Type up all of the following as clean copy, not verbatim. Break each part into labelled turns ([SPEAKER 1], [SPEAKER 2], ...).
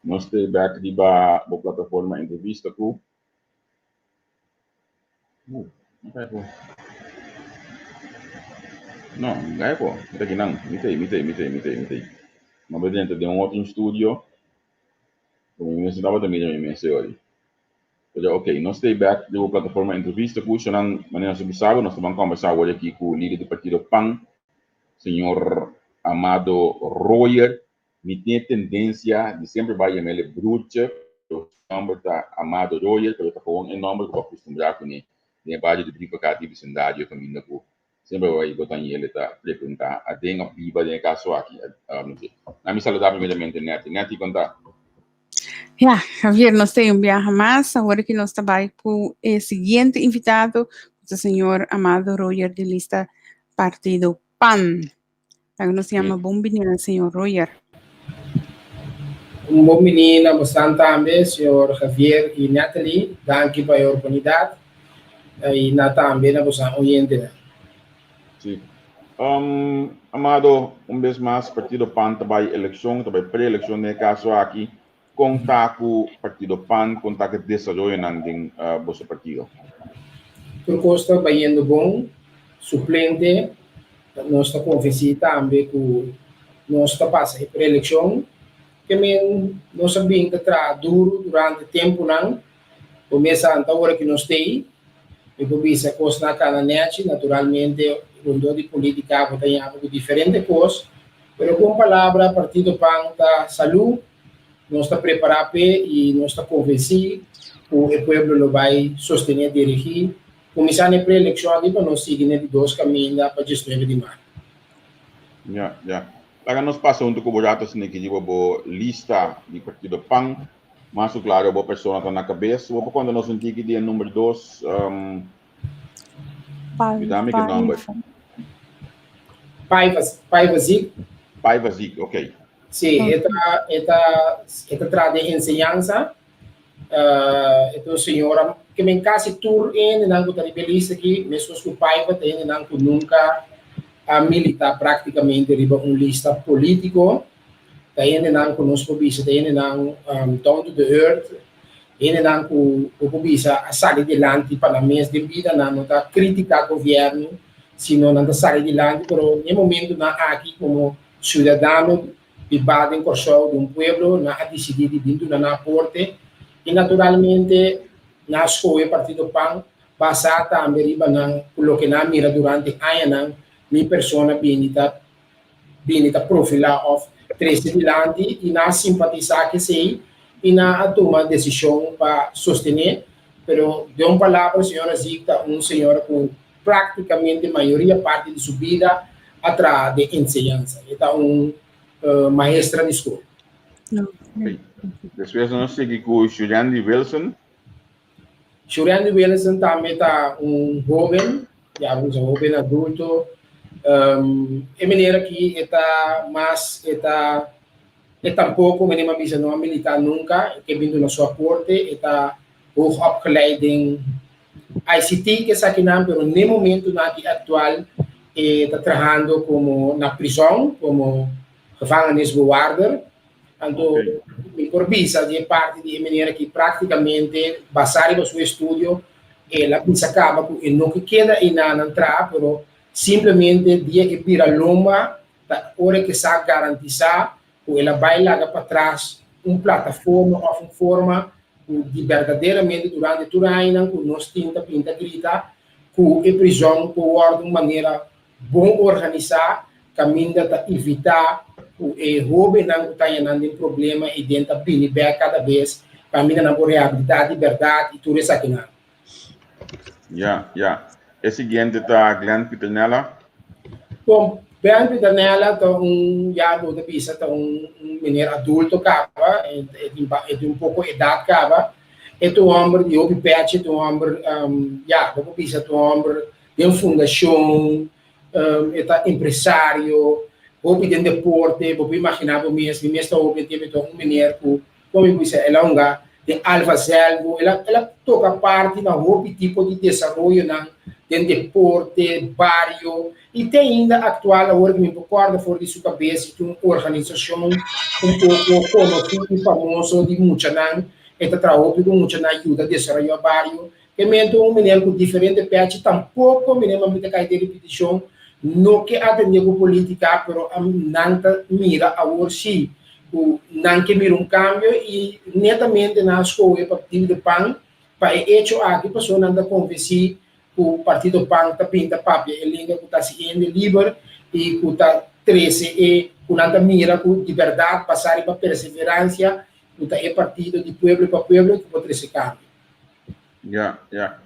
[SPEAKER 1] Nos ta bek riba bo plataforma entrevista ku. Uh, no kai po. No, gai po. Mi ta kinan. Mi ta, mi ta, mi ta, mi ta, mi ta. Ma be dentro de un otro studio. Como mi mes tabata mira mi mes ori. Pero ok, nos ta bek riba bo plataforma entrevista ku. Shonan, manera nos a bisa bo, nos ta ban kombersá awor aki ku lider di partido PAN, señor Amado Royer. Mi tin e tendensia di semper bai yam'el e broertje, pero su nomber ta Amado Royer, pero ta gewoon e nomber ku bo a kustumbrá kuné den e bario di Brievengat di bisindario kaminda ku semper bo bai bo ta hañ'el e ta frekuentá aden òf biba den e kaso aki. No sé. Na mi saludá primeramente Netty. Netty, kon ta?
[SPEAKER 2] Ya, Javier, nos ta un biaha mas. Awor ki nos ta bai ku e siguiente invitado, ku ta señor Amado Royer di lista Partido pan. Laga nos yama bon bini na señor Royer.
[SPEAKER 3] Un bon bini na bosan tambe, señor Javier y Natalie. Danki pa e oportunidad y na tambe na bosan oyentenan.
[SPEAKER 1] Sí. Amado, un bes mas Partido pan ta bai eleccion, ta bai pre-eleccion den e caso aki. Kon ta ku Partido pan? Kon ta ku e desaroyonan den boso partido?
[SPEAKER 3] Tur kos ta bayendo bon. Suplente, nos ta konvensí tambe ku nos ta pasa e preelekshon. Ke men nos a bin ta traha duru durante tempunan. Bo mes a anta ora ku nos t'ei. Mi por bisa kosnan a kana nèchi. Naturalmente rondó di polítika bo ta yama ku diferente kos. Pero ku un palabra Partido pan ta salú. Nos ta prepará p'e i nos ta konvensí ku e pueblo lo bai sostené dirigí. Kuminsá n'e preelekshon aki pa nos sigui n'e di dos kaminda pa diesnuebe di mart.
[SPEAKER 1] Ya, ya. Laga nos pasa huntu ku bo rato asina ki riba bo lista di partido pan. Mas ku klaro bo persona ta na kabes. Bo por konta nos un tiki di e number dos? Yuda mi ku e nomber.
[SPEAKER 3] Paiva, Paiva Ziek.
[SPEAKER 1] Paiva Ziek, oké.
[SPEAKER 3] Sí, e ta, e ta, e ta traha den enseñansa. E ta un señora ke men kasi tur hendenan ku ta riba e lista aki, meskos ku Paiva, ta hendenan ku nunka a militá práktikamente riba un lista polítiko. Ta hendenan ku nos por bisa ta hendenan down to the earth, hendenan ku bo por bisa a sali dilanti pa nan mes den bida, nan no ta kritiká gobièrnu, sino nan ta sali dilanti, pero den e momentunan aki komo Ciudadano bibá den Kòrsou di un pueblo nan a disidí di bin duna nan aporte i naturalmente nan a skohe Partido pan basá tambe riba nan ku loke nan a mira durante añanan mi persona bini ta bini ta profilá òf trese dilanti i nan a simpatisá ku esei i nan a tuma desishon pa sostené. Pero den un palabra señora Ziek ta un señora ku Práktikamente mayoria parti di su bida a traha den enseñansa. E ta un maestra di skol.
[SPEAKER 1] Despues nos sigui ku Shurandy Wilson.
[SPEAKER 3] Shurandy Wilson tambe ta un hoben, ya un hoben adulto. E manera aki e ta mas e ta e tampoko manera mi a bisa no a militá nunka, e ke bin duna su aporte, e ta hoog opgeleid den ICT ke esakinan pero n'e momentunan aki aktual e ta trahando komo na prizòn komo gevangenisbewaarder. Anto mi por bisa di e parti di e meneer aki praktikamente basá riba su estudio el a bisa kaba ku e no ke keda einanan traha pero simplemente dia e bira lomba ta ora ke sa garantisá ku el a bai laga patras un plataforma òf un forma ku di berdaderamente durante tur añanan ku nos tin ta pinta grita ku e prizòn por wòrdu un manera bon organisá kaminda ta evitá ku e hóbennan ku ta haña nan den problema i den ta bini bèk kada bes kaminda nan por rehabilitá di bèrdat i tur esakinan.
[SPEAKER 1] Ya, ya. E siguiente ta Glenn Pieternella.
[SPEAKER 3] Bon, Glenn Pieternella ta un, ya bo ta bisa, ta un meneer adulto kaba, e tin e tin un poko edat kaba. E ta un hòmber di hopi pèchi, e ta un hòmber, ya, bo por bisa ta un hòmber den fundashon, e ta empresario, hopi den deporte, bo por imaginá bo mes, mi mes ta hopi den tempu, e ta un meneer ku Kon mi bisa el a hunga den Alfa Zelvo, el a el a toka parti na hopi tipo di desaroyonan den deporte, bario i te ainda aktual awor ku mi por kòrda for di su kabes i tin un organisashon un poko konosí i famoso di muchanan. E ta traha hopi ku muchanan yuda desaroyá bario. Te mento un meneer ku diferente pèchi tampoko meneer mami ta kai den ripitishon no ke atendé ku polítika pero nan ta mira awor sí ku nan ke mira un kambio i netamente nan a skohe pa Partido pan pa e echo aki pasobra nan ta konvensí ku Partido pan ta bin ta papia e lenga ku ta hasi hende liber i ku ta trese e ku nan ta mira ku di bèrdat basá riba perseveransia ku ta e partido di pueblo pa pueblo ku por trese kambio.
[SPEAKER 1] Ya, ya.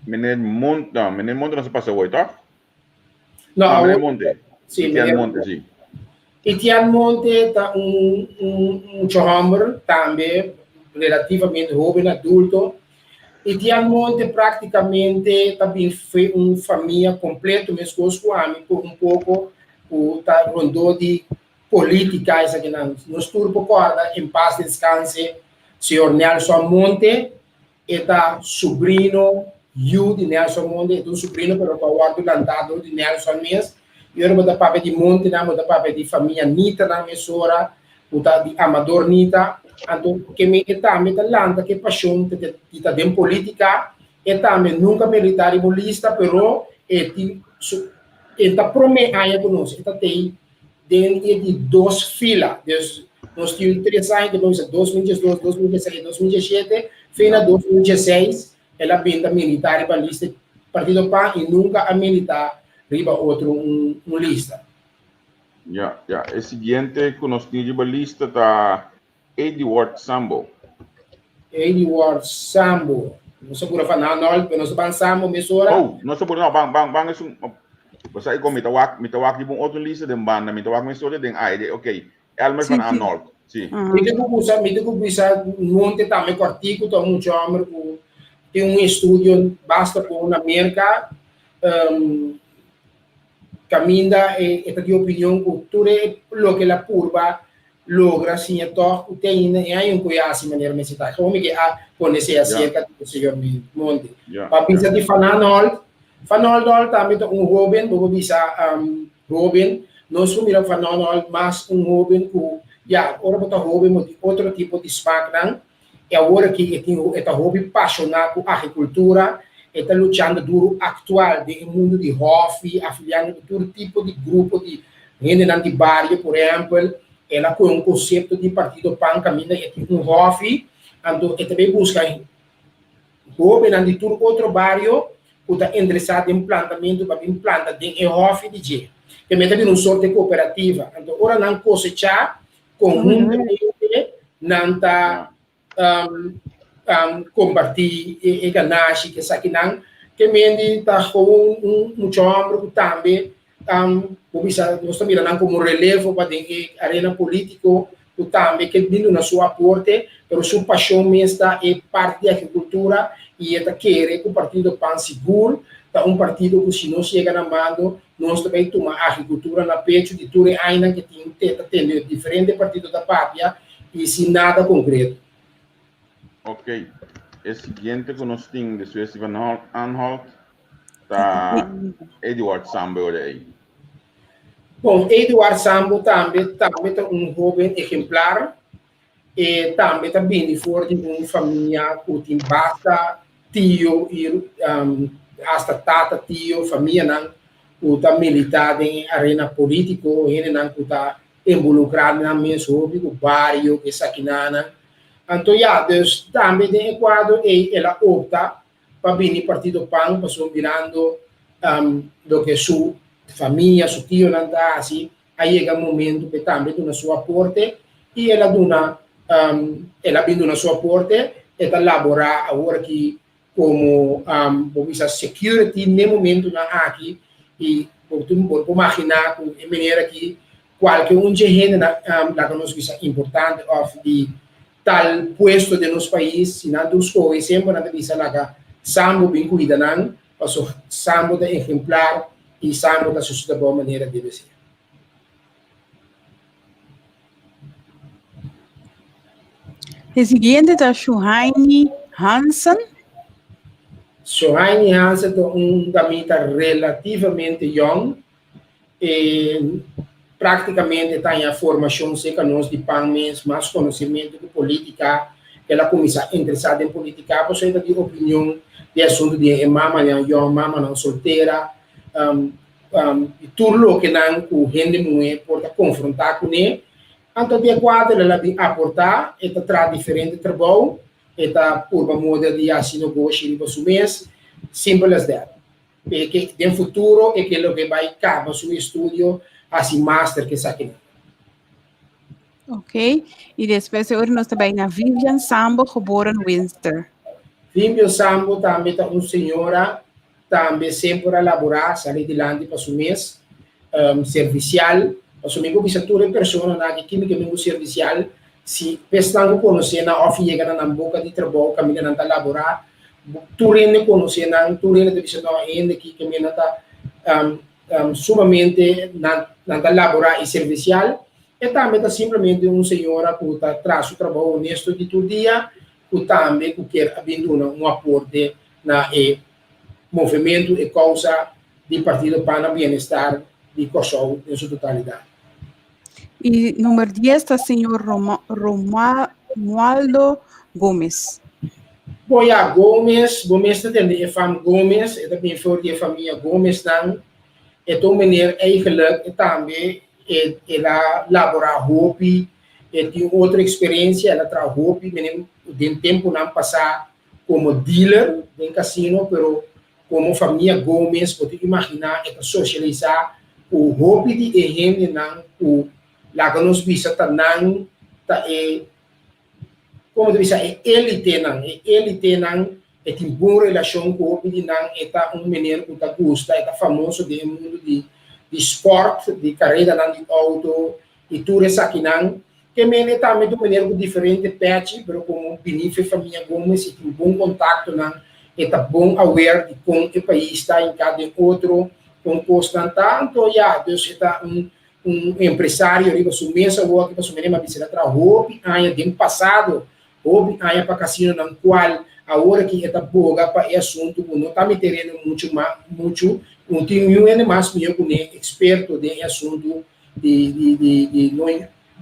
[SPEAKER 1] Meneer Monte, no, meneer Monte no se pasa hoy, toch?
[SPEAKER 3] No,
[SPEAKER 1] No, meneer Monte.
[SPEAKER 3] Sí,
[SPEAKER 1] Etienne
[SPEAKER 3] meneer
[SPEAKER 1] Monte, sí.
[SPEAKER 3] Etienne Monte ta un, un mucho homber, tambe relativamente joven adulto. Etienne Monte prácticamente ta bin fe un famia completo, mescos cu ami, por un poco cu ta rondó di política esakinan. Nos tur por corda, en paz descanse, señor Nelson Monte, e ta subrino yu di Nelson Monte, e ta un subrino pero ku a wòrdu lantá dor di Nelson mes. I ora bo ta papia di Montenan, bo ta papia di famia Nitanan mesora, ku ta di Amador Nita. Anto ke mi e tambe ta lanta ku e pashon di ta den polítika, e tambe nunka militá riba un lista, pero e tin su e ta promé aña ku nos, e ta tei den e di dos fila. Dus nos tin tres aña, ku nos 2012, 2016, 2017, fina 2016, el a bin ta militá riba lista di Partido pan i nunka a militá riba otro un, un lista.
[SPEAKER 1] Ja, ja. E siguiente ku nos tin riba lista ta Eduard Sambo.
[SPEAKER 3] Eduard Sambo. Nos a pura van Arnold, pero nos a ban Sambo mesora.
[SPEAKER 1] Oh, nos a pura, no, ban, ban, ban esun. Basa iko mi ta wak, mi ta wak riba un otro lista den banda, mi ta wak mesora den aire. Ok, Elmer
[SPEAKER 2] Sí,
[SPEAKER 1] van
[SPEAKER 2] sí.
[SPEAKER 1] Arnold, sí.
[SPEAKER 2] Ah.
[SPEAKER 3] Mi te ku bisa, mi te ku bisa Monte tambe kòrtiku ta un mucha hòmber ku tin un estudio basta bon na Merka. Um, kaminda e, e ta di opinion ku tur e loke el a purba logra siña tòg ku te ainda e hay un koe hasi manera mester ta. Gewoon mi ke a pone sea serka di señor Monte. Pa bisa di Van Arnold, Van Arnold tambe ta un hoben, bo por bisa hoben, nos por mira Van Arnold mas un hoben ku ya ora bo ta hoben bo tin otro tipo di smaknan. E awor aki e tin e ta hopi pashoná ku agrikultura, e ta luchando duru aktual den e mundu di hòfi, afiliando ku tur tipo di grupo di hendenan di bario. Por ehèmpel, el a kohe un konsepto di Partido pan kaminda e tin un hòfi, anto e ta bai buska hóbennan di tur otro bario ku ta interesá den plantamentu pa bin planta den e hòfi di dje. Tambe ta bira un sort di kooperativa. Anto ora nan kosechá, Konhuntamente nan ta kompartí e ganashi ku esakinan. Ke mendi ta gewoon un mucha hòmber ku tambe bo bisa nos ta mira nan komo relevo pa den e arena polítiko ku tambe ke bin duna su aporte, pero su pashon mes ta e parti di agrikultura i e ta kere ku Partido pan sigur ta un partido ku si nos yega na mando Nos ta bay tuma agricultura na pecho di tur e añanan ke tin te ta tende diferente partido ta papia y sin nada concreto.
[SPEAKER 1] Ok, e siguiente ku nos tin despues di Van Aanholt ta Eduard Sambo ora ei.
[SPEAKER 3] Bon, Eduard Sambo tambe tambe ta un hoben ejemplar. E tambe ta bini for di un famia ku tin basta tio i hasta tata, tio, famianan ku ta militá den e arena polítiko, hendenan ku ta involukrá nan mes hopi ku bario, ku esakinanan. Anto ya, dus tambe den e kuadro ei el a opta pa bini Partido pan pasobra mirando loke su famia, su tionan ta hasi, A yega momento p'e tambe duna su aporte i el a duna, el a bin duna su aporte, e ta laborá awor aki komo bo bisa security n'e momentunan aki i bo tin bo por maginá ku e manera aki kualke un dje hendenan laga nos bisa importante òf di tal puesto den nos pais si nan tur skohe semper nan ta bisa laga Sambo bin kuida nan Pasobra Sambo ta ehemplar i Sambo ta hasi su trabou manera debe ser.
[SPEAKER 2] E siguiente ta Shuhaini Hansen.
[SPEAKER 3] Shohaini Hansen ta un damita relativamente yòn. E práktikamente ta haña formashon serka nos di PAN mes, mas konosementu ku polítika. El a kuminsá interesá den polítika pasobra e ta di opinion di asuntu di e mamanan yòn, mamanan soltera, i tur lokenan ku hende muhé por ta konfrontá kuné. Anto di e kuater el a bin aportá, e ta traha diferente trabou, e ta purba moda di hasi nogoshi riba su mes, simple as that. E ke den futuro e ke loke bai kaba su estudio, hasi master ke esakinan.
[SPEAKER 2] Ok, i despues e ora nos ta bai na Vivian Sambo, geboren Winster.
[SPEAKER 3] Vivian Sambo tambe ta un señora, tambe semper a laborá, sali dilanti pa su mes, servisial. Pasobra mi por bisa tur e personanan aki kimi ke mi ku servisial, si esnan ku konosé nan òf yega na nan boka di trabou kaminda nan ta laborá, tur hende konosé nan, tur hende ta bisa no e hende aki kaminda nan ta sumamente nan nan ta laborá i servisial. E tambe ta simplemente un señora ku ta traha su trabou honesto di tur dia, ku tambe ku kier a bin duna un aporte na e movementu, e kousa di Partido PAN na bienestar di Kòrsou den su totalidat.
[SPEAKER 2] I number dies ta señor Romualdo Gomes.
[SPEAKER 3] Bon ya, Gomes, bo mes ta tende e fam Gomes, e ta bin for di e famia Gomesnan. E ta un meneer eigenlijk, e tambe e el a laborá hopi, e tin otro eksperensia, el a traha hopi menen den tempunan pasá komo dealer den kasino, pero komo famia Gomes bo ta imaginá e ta sosialisá ku hopi di e hendenan ku laga nos bisa ta nan ta e komo ta bisa e elitenan, e elitenan e tin bon relashon ku hopi di nan, e ta un meneer ku ta gusta, e ta famoso den e mundu di di spòrt, di karedanan di outo i tur esakinan. Ke men e tambe ta un meneer ku diferente pèchi, pero komo bini fe famia Gomez e tin bon kontaktonan, e ta bon aware di kon e pais ta hinká den otro, kon kosnan ta. Anto ya, dus e ta un un empresario riba su mes awor ki pasobra mi a bisa el a traha hopi aña den pasado, hopi aña pa casinonan cual awor aki e ta boga pa e asunto cu no ta mi tereno mucho ma mucho, un tin niun hende mas miho cu ne experto den e asunto di di di di no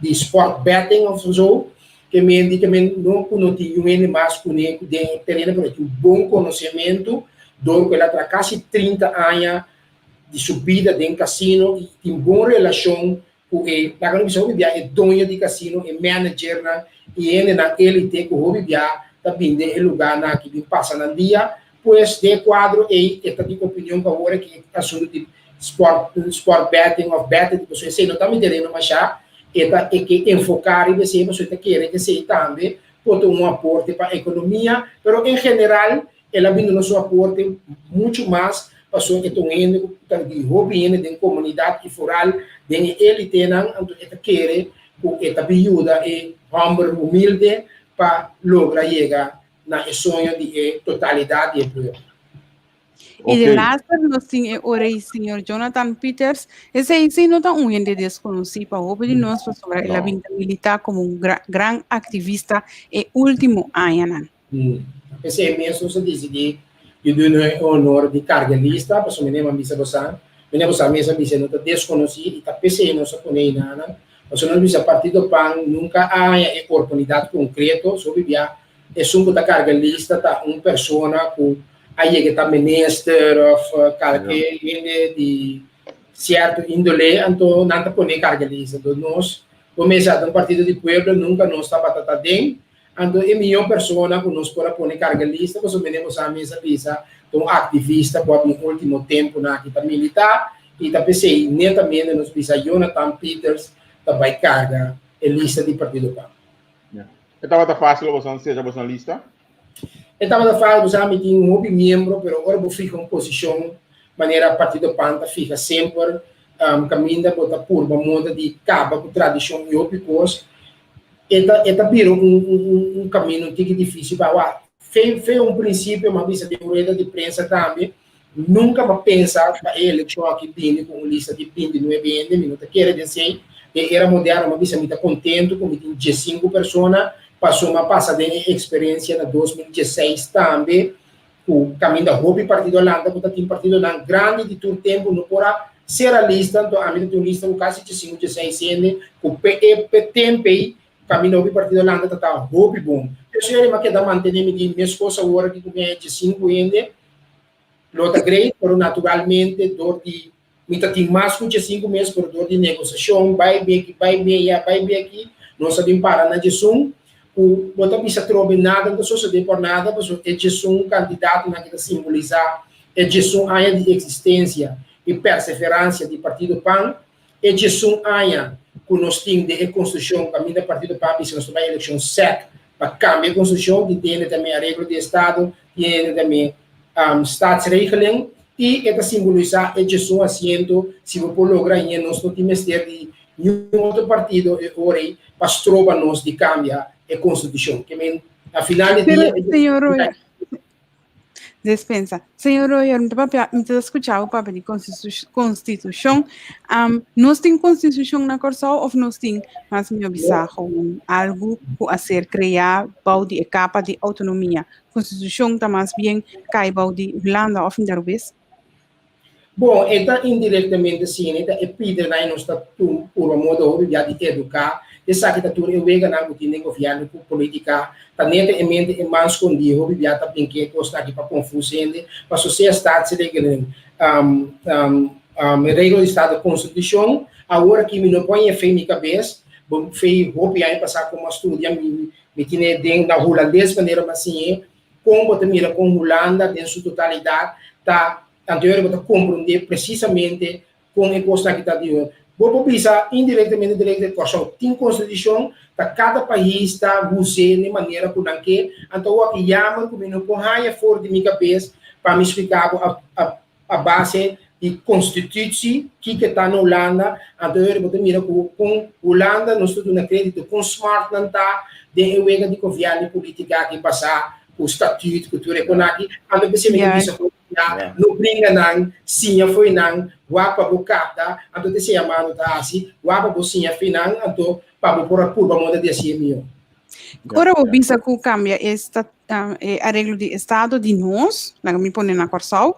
[SPEAKER 3] di sport betting of zo ke men di ke men no cu no tin niun hende mas cu ne den e tereno pero e tin bon conocemento door cu el a traha casi 30 aña di su bida den casino y tin bon relacion cu e, laga no bisa hopi bia e doño di casino, e managernan y hendenan elite cu hopi bia ta bin den e lugarnan aki bin pasa nan dia. Pues den e cuadro ey e ta di opinion cu awor aki e asunto di sport, sport betting of betting, pasobra esey no ta mi tereno masha, e ta e ke enfoca riba esey pasobra e ta kere cu esey tambe por ta un aporte pa economia, pero en general El a bini nos su aporte muchu mas pasobra e ta un hende ku ta di hopi hende den komunidat i foral den e elitenan, anto e ta kere ku e ta bin yuda e hòmber humilde pa logra yega na e soño di e totalidat di e pueblo.
[SPEAKER 2] I de laster nos tin e ora ei señor Jonathan Pieters. Esei si no ta un hende deskonosí pa hopi di nos pasobra el a bin ta militá komo un gran aktivista e último añanan.
[SPEAKER 3] P'esei mes nos a disidí di duna e honor di karga lista, pasobra mi a bisa bosan, mi bosan mes a bisa no ta deskonosí i ta p'esei nos a pone einanan, pasobra nos bisa Partido pan nunka a haña e oportunidat konkreto, so bibia esun ku ta karga lista ta un persona ku a yega ta minister òf kalke hende di sierto índole, anto nan ta pone karga lista. Anto nos por mesa ta un partido di pueblo, nunka nos tabata ta den. Anto e mihó persona ku nos por a pone karga lista pasobra mene bo sa mes a bisa ta un aktivista ku a bin último tempunan aki ta militá i ta p'esei netamente nos bisa Jonathan Pieters ta bai karga e lista di Partido pan.
[SPEAKER 1] E tabata fásil pa boso sera boso lista?
[SPEAKER 3] E tabata fásil, bo sa mi tin hopi miembro pero ora bo fiha un posishon manera Partido pan ta fiha semper kaminda bo ta purba moda di kaba ku tradishon i hopi kos. E ta e ta bira un un un camino un tiki dificil pa wak. Fe fe un principio m'a bisa den rueda di prensa tambe, nunca m'a pensa pa e eleccion aki bini cu un lista di 29 hende, mi no ta kere den esey. Den era moderno m'a bisa mi ta contento cu mi tin 15 persona, paso m'a pasa den e experiencia na 2016 tambe. Ku kaminda hopi partido a lanta ku ta tin partidonan grandi di tur tempu no por a sera lista, anto ami ta tin un lista ku kasi djesinku djeseis hende ku pe e pe tempu ei kaminda hopi partido a lanta ta ta hopi bon. P'esei mi a keda mantene mi di meskos awor aki ku mi a djesinku hende lo ta great pero naturalmente dor di Mi ta tin mas ku djesinku mes, pero dor di negosiashon, bai beki, bai meya, bai beki, nos a bin para na djesun, ku bo ta bisa trobe nada no ta sosodé por nada, pasobra e djesun kandidatonan ki ta simbolisá e djesun aña di eksistensia i perseveransia di Partido pan, e djesun aña ku nos tin den e konstitushon kaminda Partido pan bisa nos ta bai elekshon sèt pa kambia e konstitushon, tin hende tambe areglo di estado, tin hende tambe staatsregeling i e ta simbolisá e djesun asiento si bo por logra hien nos no tin mester di niun otro partido e ora ei pa stroba nos di kambia e konstitushon. Ke men na final di dia
[SPEAKER 2] Pero, señor Royer, despensa. Señor Royer, mi ta papia, mi ta skucha bo papia di konstitushon. Nos tin konstitushon na Kòrsou òf nos tin mas mihó bisa gewoon algu ku a ser kreá bou di e kapa di outonomia? Constitucion ta mas bien cay bou di Hulanda of inda rubes?
[SPEAKER 3] Bon, e ta indirectamente asina, e ta e pidernan y nos ta tur purba modo hopi bia di educa, esaki ta tur e weganan cu tin den gobierno cu politica, ta nete e mente e man scondi hopi bia ta bin ke cosnan aki pa confus hende, paso sea staatsregeling, reglo di estado, constitucion, awor aki mi no por haña fe mi cabes, bo fe hopi aña pasa como a studia mi Mi tine den na hulandes manera mi a siñ'é kon bo ta mira kon Hulanda den su totalidat ta anterior bo ta komprondé presisamente kon e kosnan aki ta di. Bo por bisa indirektamente direkte Kòrsou tin konstitushon ta kada pais ta us'é den manera ku nan ke anto awor yamer ku mi no por haña for di mi kabes pa mi splika bo a A base di konstitutie kiko ta na Hulanda, anto e ora bo ta mira ku kon Hulanda nos ta duna kredito kon smart nan ta den e wega di gobièrnu i politika aki basá ku statuut ku tur e kon aki, anto p'esei mi ta bisa ku ya no bringa nan, siña fo'i nan, wak pa bo kapta, anto ta esei a mano ta hasi, wak pa bo siña fo'i nan, anto pa bo por a purba moda di hasi e mihó.
[SPEAKER 2] Ora bo bisa ku kambia e e areglo di estado di nos, laga mi pone na Kòrsou,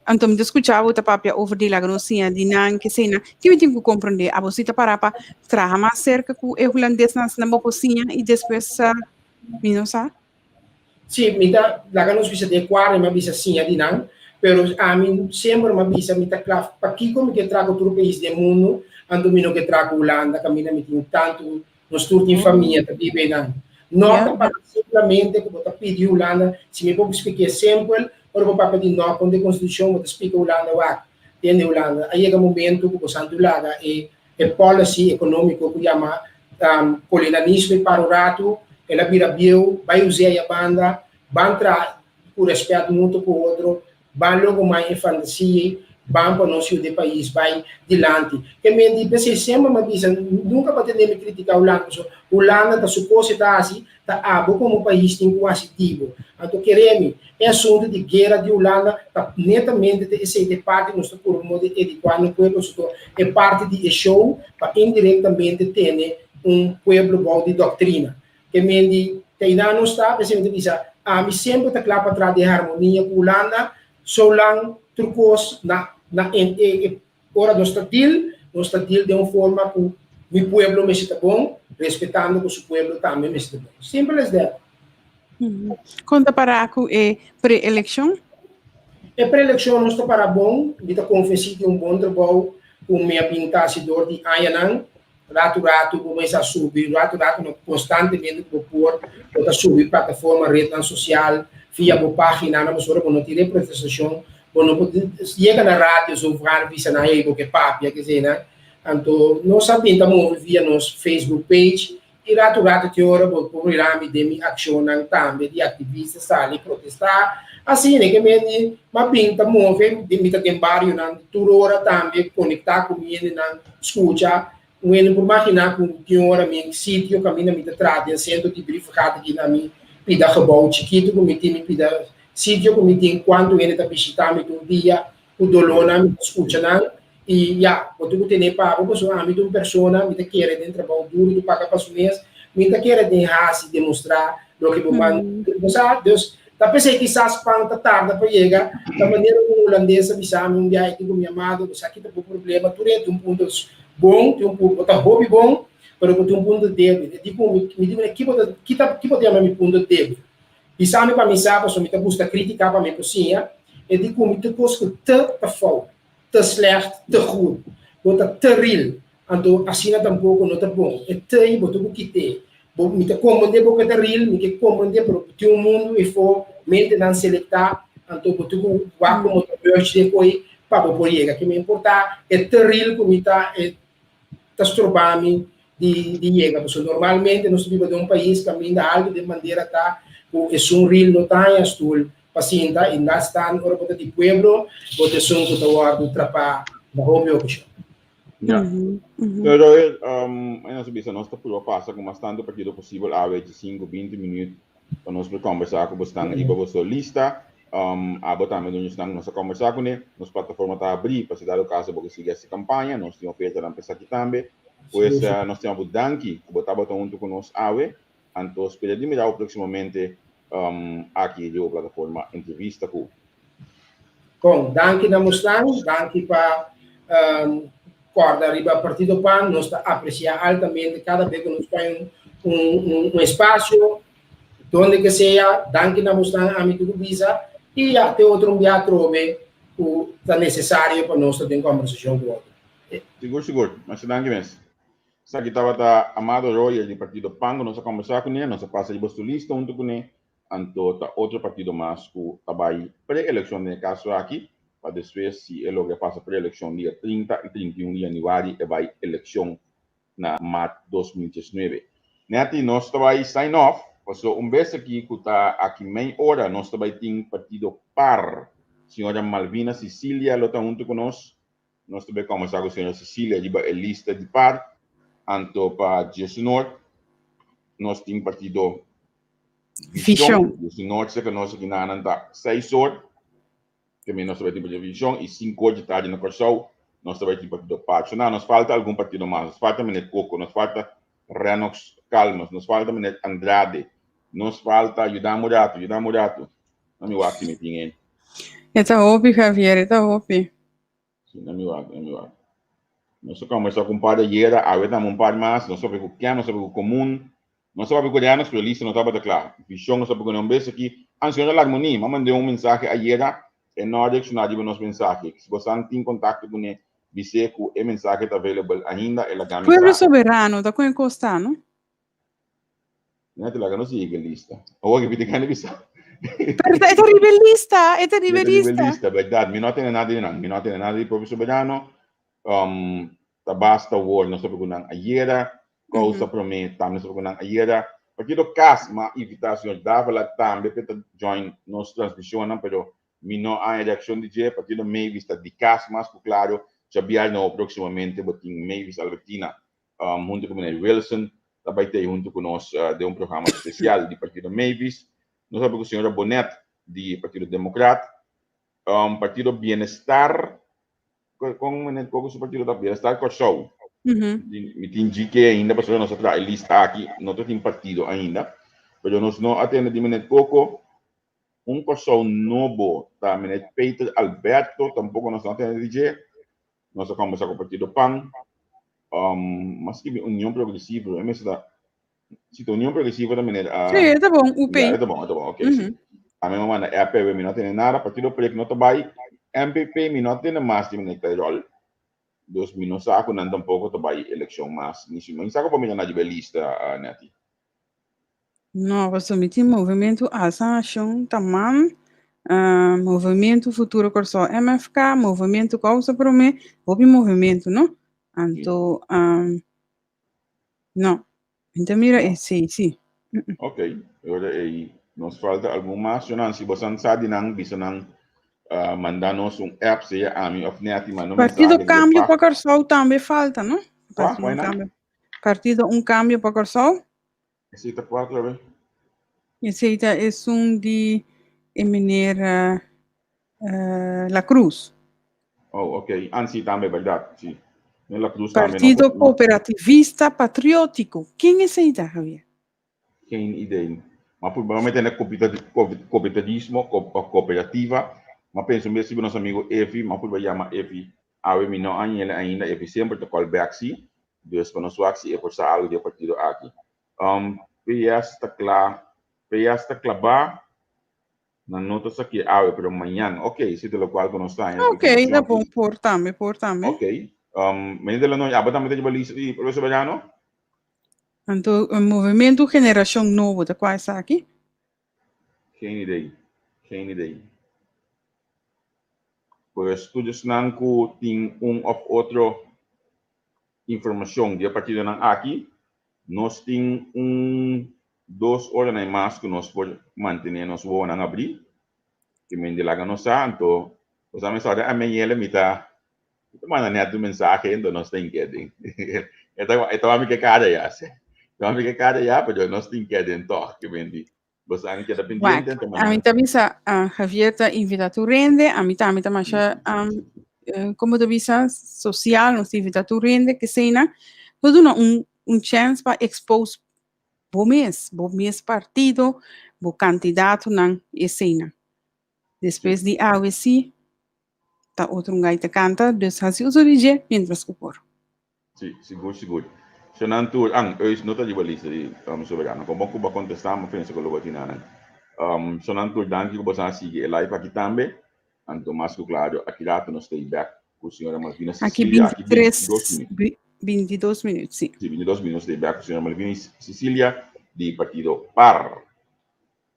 [SPEAKER 2] anto mi ta skucha bo ta papia over di laga nos siña di nan keseinan, ke mi tin ku komprondé? Abo si ta para pa traha mas serka ku e hulandesnan asina bo por siña i despues mi no sa?
[SPEAKER 3] Sí, mi ta laga nos bisa den kuadro mi a bisa siña di nan, pero ami semper mi a bisa mi ta kla pakiko mi ke traha ku tur pais den mundu, anto mi no ke traha ku Hulanda kaminda mi tin tantu nos tur tin famia ta biba einan. No ta para simplemente ku bo ta pidi Hulanda, si mi por splik'é simpel, ora bo papia di no kontra e konstitushon bo ta splika Hulanda wak, tende Hulanda a yega momento ku bo santu laga e E policy economico cu yama kolonialismo y para un rato el a bira bieu, bay us'e aya banda, ban traha cu respet mutuo cu otro, ban logo mai e fantasia, ban pa nos yuda e pais bay dilanti. Ke men di p'esey semper mi a bisa, nunca bo a tende mi critica Hulanda, pasobra Hulanda ta su cos e ta haci, ta abo como pais tin cu haci di bo. Anto kere mi, e asunto di guera di Hulanda ta netamente ta esey ta e parti nos ta purba modo edicua no pueblo soto e parti di e show pa indirectamente tene un pueblo bou di doctrina. Ke men di ta eynan nos ta, p'esey mi ta bisa ami semper ta cla pa traha den harmonia cu Hulanda so lang tur cos na na e e Ora nos ta deal, nos ta deal den un forma ku mi pueblo mester ta bon, respetando ku su pueblo tambe mester ta bon. Simple as that.
[SPEAKER 2] Kon ta para ku e pre-elekshon?
[SPEAKER 3] E pre-elekshon nos ta para bon. Mi ta konvensí di un bon trabou ku mi a bin ta hasi dor di añanan. Ratu ratu bo mester a subi, ratu ratu no, konstantemente ku bo por, bo ta subi plataforma, retnan sosial, via bo paginanan, pasobra bo no tin representashon, bo no por yega na radio so vra bisa nan hey bo ke papia keseinan. Anto nos a bin ta move via nos Facebook page i ratu ratu tin ora bo por mira mi den mi akshonnan tambe di aktivista sali protestá asina ke men di m'a bin ta move mi ta den barionan tur ora tambe konektá ku mi hendenan Skucha, un hende por maginá ku tin ora mi sitio kaminda mi ta traha den sentro di brievengaat aki na mi pida gebou chikitu ku mi tin, mi pida sitio ku mi tin, kuantu hende ta bishitá mi tur dia, ku dolónan mi ta skucha nan i ya, bo tin ku tene pa bo pasobra ami ta un persona, mi ta kere den trabou duru, ta paga pa su mes, mi ta kere den hasi, demostrá. Loke bo man, bo sa, dus ta p'esei kisas pan ta tarda pa yega, ta manera un hulandes a bisa mi un biaha aki ku mi amado, bo sa ki ta bo problema, tur hende tin un punto bon, tin un punto, bo ta hopi bon, pero bo tin un punto debil. E di ku mi, mi di kuné, ki bo ta, ki ta, ki bo ta yama mi punto debil? Bisa mi pa mi sa, pasobra mi ta buska kritika pa mi por siña. E di ku mi, tur kos ku te ta fout, te slecht, te goed, bo ta te ril, Anto asina tampoco no ta bon. E tei bo ta ku kite. Bo, mi ta comprende bo ke ta real, mi ke comprende, pero tin un mundu efo, mentenan selecta, anto bo ta ku wak como ta merge den koe pa bo por yega. Ke mi importa e te real ku mi ta, e ta stroba mi di, di yega. Pasobra normalmente nos ta biba den un pais kaminda algu den bandera ta ku esun real no ta haña stoel pa sinta i laat staan ora bo ta di pueblo, bo ta esun ku ta wòrdu trapá na hopi okashon.
[SPEAKER 1] Ja. Pero nos bisa nos ta prueba pasa ku mas tantu partido posibel awe dje sinku binti minuut pa nos por kombersá ku bosnan riba boso lista. Abo tambe doño esnan ku nos a kombersá kuné. Nos plataforma ta abrí pa si dado kaso bo ke sigui hasi kampaña. Nos tin ofertanan pa esaki tambe. Pues nos tin abu danki ku bo tabata huntu ku nos awe. Anto spera di mira bo próksimamente aki riba plataforma Entrevista ku.
[SPEAKER 3] Kon, danki na Muslan, danki pa kòrda riba Partido pan, nos ta apresiá altamente kada bes ku nos pon un espasio, donde ke sea, danki na Muslan, ami tur ku bisa, i ya te otro un bia atrobe ku ta nesesario pa nos ta den kòmbersashon ku otro.
[SPEAKER 1] Sigur sigur, masha danki mes. Esaki tabata Amado Royer di Partido pan ku nos a kòmbersá kuné, nos a pasa riba su lista huntu kuné, Anto ta otro partido mas ku ta bai pre-elekshon den e kaso aki, pa despues si e logra pasa pre-elekshon dia 30 i 31 di yanüari e bai elekshon na mart 2019. Netty, nos ta bai sign off, paso un bes aki ku ta aki mei ora nos ta bai tin partido par. Señora Malvina Cicilia lo ta huntu ku nos. Nos ta bai kòmbersá ku señora Cicilia riba e lista di par. Anto pa djesunor nos tin partido Vision. Vision. Noche que nos aquí na ta 6 or. Que mi nos tipo de Vision y 5 or de tarde na Kòrsou. Nos ta tipo partido Pacho. Na, nos falta algun partido mas. Nos falta meneer Coco, nos falta Renox Calmas, nos falta meneer Andrade. Nos falta yuda un rato, yuda un rato. No mi wak si mi tin e.
[SPEAKER 2] E ta hopi, Javier, e ta hopi.
[SPEAKER 1] Sí, no mi wak, no mi wak. Nos a conversa cu un par de ayera, awe tambe un par mas. Nos papia cu Ken, nos papia cu Comun. Nos a papia cu Rennox, pero lista no tabata cla. Vision nos papia cu nan bes aki. Ah, señora Larmonie, m'a mand'é un mensahe ayera, e no a reacciona riba nos mensahe. Si bosan tin contacto cun'é, bis'é cu e mensahe ta available ainda, el a gami
[SPEAKER 2] Pueblo sa. Soberano, ta con e cos ta, no?
[SPEAKER 1] No te laga no sigue lista. Awor que pite gana bisa.
[SPEAKER 2] Pero e ta riba e lista, e ta riba e lista.
[SPEAKER 1] lista, verdad. Mi no tiene nada di nan. Mi no tiene nada di Pueblo Soberano. Ta basta awor, nos topa ku nan ayera. Causa Prome tambe nos topa ku nan ayera. Partido Cas m'a invita señor Davila tambe pa e ta join nos transmisionnan, pero mi no a haña reaccion di dje. Partido Mavis ta di cas mas ku claro. Djabièrnè próximamente bo tin Mavis Albertina huntu ku meneer Wilson ta bai tei huntu ku nos den un programa spesial di Partido Mavis. Nos a papia ku señora Bonet di Partido Demokrat, Partido Bienestar, kon meneer Coco su partido ta? Bienestar Kòrsou. Mi tin GK ainda pasobra nos a traha e lista aki, no ta tin partido ainda, pero nos no a tende di meneer Coco. Un Kòrsou Nobo ta meneer Peter Alberto, tampoko nos no a tende di dje. Nos a kombersá ku Partido pan. Mas skibi Union Progresivo, e mester ta, si ta Union Progresivo ta meneer a.
[SPEAKER 2] Sí, e ta bon, UP.
[SPEAKER 1] Ya, e ta bon, e ta bon, ok, sí. Ami a manda RPW, mi no a tene nada, Partido Prek no ta bai, MPP mi no a tene mas di meneer Clairol, dus mi no sa ku nan tampoko ta bai elekshon mas, ni si, mi sa ku por mira na riba e lista, Netty.
[SPEAKER 2] No, pasobra mi tin Movementu Alsa Nashon ta man, Movementu Futuro Kòrsou MFK, Movementu Kousa Promé, hopi movementu no. Anto no, mi ta mira esei si.
[SPEAKER 1] Ok, ora ei nos falta algun mas, yo nan si bosan sa di nan bisa nan manda nos un app sea ami of Netty manda un
[SPEAKER 2] Partido
[SPEAKER 1] mensahe via
[SPEAKER 2] Kambio
[SPEAKER 1] pa
[SPEAKER 2] pa Kòrsou tambe falta no.
[SPEAKER 1] Kua?
[SPEAKER 2] Partido
[SPEAKER 1] Kua nan?
[SPEAKER 2] Kambio. Partido Un Cambio pa Kòrsou.
[SPEAKER 1] Esei ta kua otra be?
[SPEAKER 2] Esei ta esun di e meneer La Cruz.
[SPEAKER 1] Oh, ok. Ah, si, tambe, bèrdat. Si. Meneer La Cruz tambe.
[SPEAKER 2] Partido Cooperativista Patriótico. Ken esei ta, Javier?
[SPEAKER 1] Geen idee. Ma purba mete na cooperativismo, cooperativa. Ma penso mes riba nos amigo Efi, ma purba yama Efi. Awe mi no a yele ainda, Efi semper ta call back si. Dus pa nos wak si e por sa algo di e partido aki. Um, PS ta kla, PS ta klabá, nan no ta saké awe, pero mañan. Ok, si ta lokual ku nos ta haña
[SPEAKER 2] Ok, ta
[SPEAKER 1] informashon
[SPEAKER 2] bon,
[SPEAKER 1] aki.
[SPEAKER 2] por tambe, por tambe.
[SPEAKER 1] Ok. Um, meneer De Lanoy, abo tambe ta riba lista di Pueblo Soberano?
[SPEAKER 2] Anto, Movementu Generashon Nobo ta kua esaki?
[SPEAKER 1] Geen idee, geen idee. Pues tur esnan ku tin un òf otro informashon di e partidonan aki, nos tin un dos oranan mas ku nos por mantené nos wowonan abrí. Ke men di laga nos sa, anto bo sa mester ora amé yele mi ta mi ta manda nèt un mensahe anto nos ta hinké den. E ta e ta wak mi ke kada ya, e ta wak mi ke kada ya, pero nos tin ke den tòg, ke men di bo sa mi keda
[SPEAKER 2] Wak,
[SPEAKER 1] pendiente anto
[SPEAKER 2] ami
[SPEAKER 1] mañana.
[SPEAKER 2] ta bisa, Javier ta invitá tur hende, ami tambe ta masha, como ta bisa, social, nos ta invitá tur hende, keseinan, nos duna un un chèns pa expose bo mes, bo mes partido, bo kandidatonan, eseinan. Despues di awe sí, ta otro un gai ta kanta, dus hasi uso di dje mientras ku por.
[SPEAKER 1] Sí, sigur, sigur. Shonan tur, an, eus no ta riba lista di um, soberano. Como ku bo kontestá, mi pensa ku lo bo tin nan. Um, shonan tur, danki ku boso a sigui e live aki tambe. Anto mas ku klaro, aki rato nos ta back ku señora Malvina
[SPEAKER 2] Aki
[SPEAKER 1] Cecilia. Aki
[SPEAKER 2] 23,
[SPEAKER 1] 22 minuut.
[SPEAKER 2] 22 minuut, sí.
[SPEAKER 1] Sí, 22 minuut nos ta back ku señora Malvina Cecilia di partido PAR.